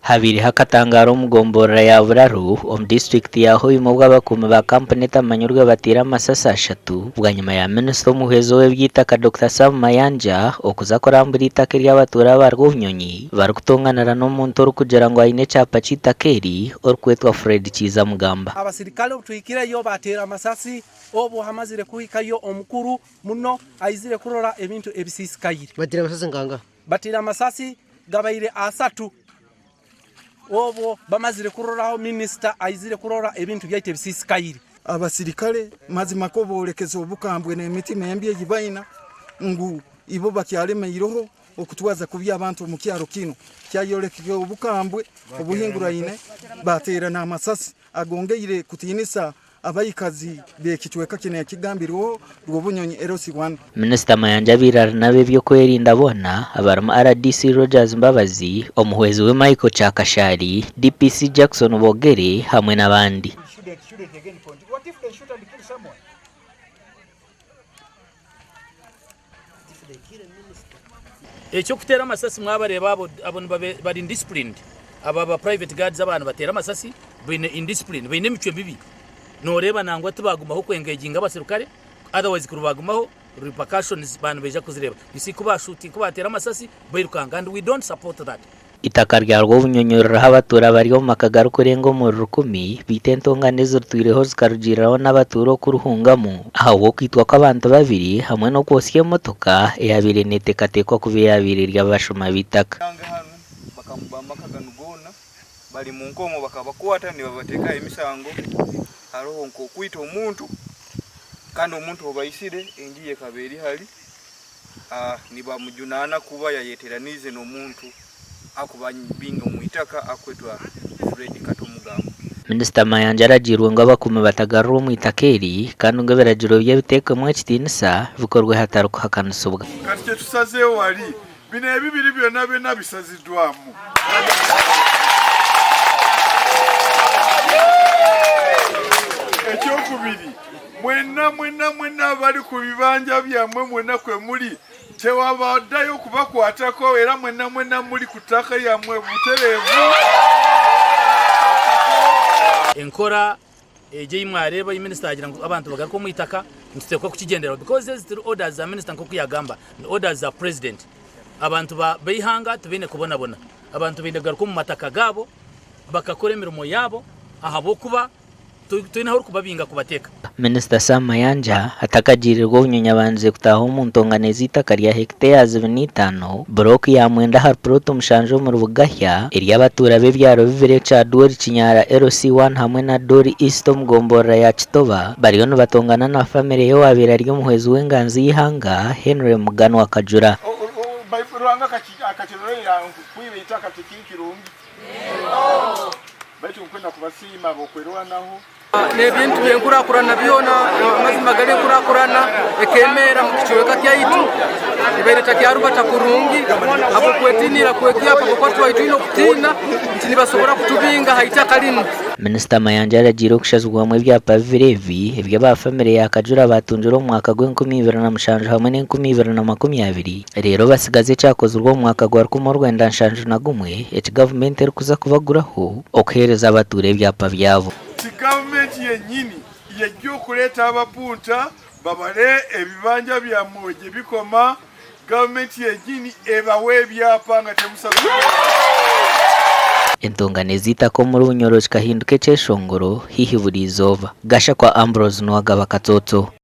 Habaireho akatangaaro omu gomborora ya Buraru omu disiturikiti ya Hoima obu abakuumi ba kampuni etamanyirwe bateire amasasi ashatu bwanyima ya minisita omuhwezi ow'eby'eitaka Dokita Sam Mayanja okuza kurambura eitaka ery'abatuura ba Rwobunyonyi barikutonganira n'omuntu orikugira ngu aine ekyapa ky'eitaka eri orikwetwa Fred Kiiza Mugamba. Abasirikale obu tuhikireyo baateera amasasi obu hamazire kuhikayo omukuru muno aizire kurora ebintu ebisiisikaire. Bateire amasasi nkangaha? Bataire amasasi gabaire asatu obwo bamazire kuroraho minisita aizire kurora ebintu byaitu ebisisikaire. Abasirikare mazima ko borekeza obukambwe n'emitima embi ei baina ngu ibo bakyalemeireho okutwaza kubi abantu omu kyaro kinu. Kyayorekire obukambwe obuhinguraine bateera n'amasasi agongeire kutiinisa Abaikazi b'ekicweka kinu ekigambirweho Rwobunyonyi LC1. Minisita Mayanja abaire ari n'ab'eby'okwerinda boona abarimu rdc Rogers Mbabazi, omuhwezi we Michael Kyakashari, DPC Jackson Bogere hamwe n'abandi. Eky'okuteera amasasi mwabareeba abo abo bari indisciplined abo aba private guards aba nibateera amasasi baine indiscipline baine emicwe mibi noreeba nangwa tibagumaho ku engaginga abaserukare otherwise kuri bagumaho repercussions baaba nibaija kuzireeba you see ku ba shooting ku bateera amasasi bairukanga and we don't support that. Eitaka rya Rwobunyonyo ririho abatuura bari omu maka garikurenga omuri rukumi, beitu entongane eziritwireho zikarugiiriraho n'abatuura okuruhungamu ahabw'okwitwa kw'abantu babiri hamwe n'okwotsya emotoka eyabaire neteekateekwa kuba eyabaire eri abashuma b'eitaka. Yange hanu bakamuba amaka ganu goona bari mu nkomo bakabakwata nibabateekaho emisango haroho nk'okwita omuntu kandi omuntu ou baisire enju ye ekaba eri hali Nibamujunaana kuba yayeteraniize n'omuntu akubabinga omu itaka akwetwa Fred Kato Mugambo. Minisita Mayanja aragiirwe ngu abakuumi batagarurwa omu itaka eri kandi ngu ebiragiro bye biteekwemu ekitiinisa bikorwe hatari kuhakanisibwa. Kati kyetusazeewo wali, bino ebibiri byona byona bisazidwamu. Ekyokubiri, Mwena mwena mwena abali ku bibanja byammwe mwena kwe muli, tewabaddayo kubakwatako era mwena mwena muli ku ttaka lyammwe butereevu. Enkora egyo ei mwareeba ei minisita yaagira ngu abantu bagaruke omu itaka nituteekwa kukigyenderaho because ezi tiri orders za minisita nk'oku yaagamba ni orders za president. Abantu b'eihanga tibaine kubonabona, abantu baine kugaruka omu mataka gaabo bakakora emirimo yaabo ahabw'okuba Toine ahu orikubabinga kubateeka. Minisita Sam Mayanja atakagiire Rwobunyonyi abandize kutaaha omu ntongano ez'eitaka rya hekiteya 25, bulooku ya mwenda ahari pulooti mushanju omuri Bugahya, ery'abatuura b'ebyaro bibiri ekya Dwori Kinyara LC1 hamwe na Dwori East omu gomborora ya Kitoba bariyo nibatongana na famire y'owabaire ari omuhwezi w'enganzi y'eihanga Henry Muganwa Kajura. Ruhanga akakirolerra ngu kwiba itaka tikiri kirungi. Baitu nkwenda kubasiima ab'okwerwanaho. N'ebintu by'enkurakurana byona amazima gari enkurakurana ekemeera omu kicweka kyaitu ebaire etakyarubata kurungi ahabw'okwetiinira kw'ekyapa ahabw'okuba twali twine okutiina nti nibasobora kutubinga ha itaka linu. Minisita Mayanja aragiire okushazibwamu ebyapa bibiri ebi eby'aba famire ya Kajura baatungire omu mwaka gw'enkumi ibiri na mushanju hamwe n'enkumi ibiri na makumi abiri. Reero batsigaze ekyakozirwe omu mwaka gwa 1971 eki gavumenti erikuza kubaguraho okuheereza abatuura ebyapa byabo. Ti gavumenti yenyini yejja okureeta abapunta babare ebibanja byamwe gye bikoma, gavumenti yenyini ebawe ebyapa nga temusasura. Entongane z'eitaka omuri Bunyoro kikahinduka ekyeshongoro haihi buri izooba. Gashakwa Ambrose Nuwagaba Katsotso.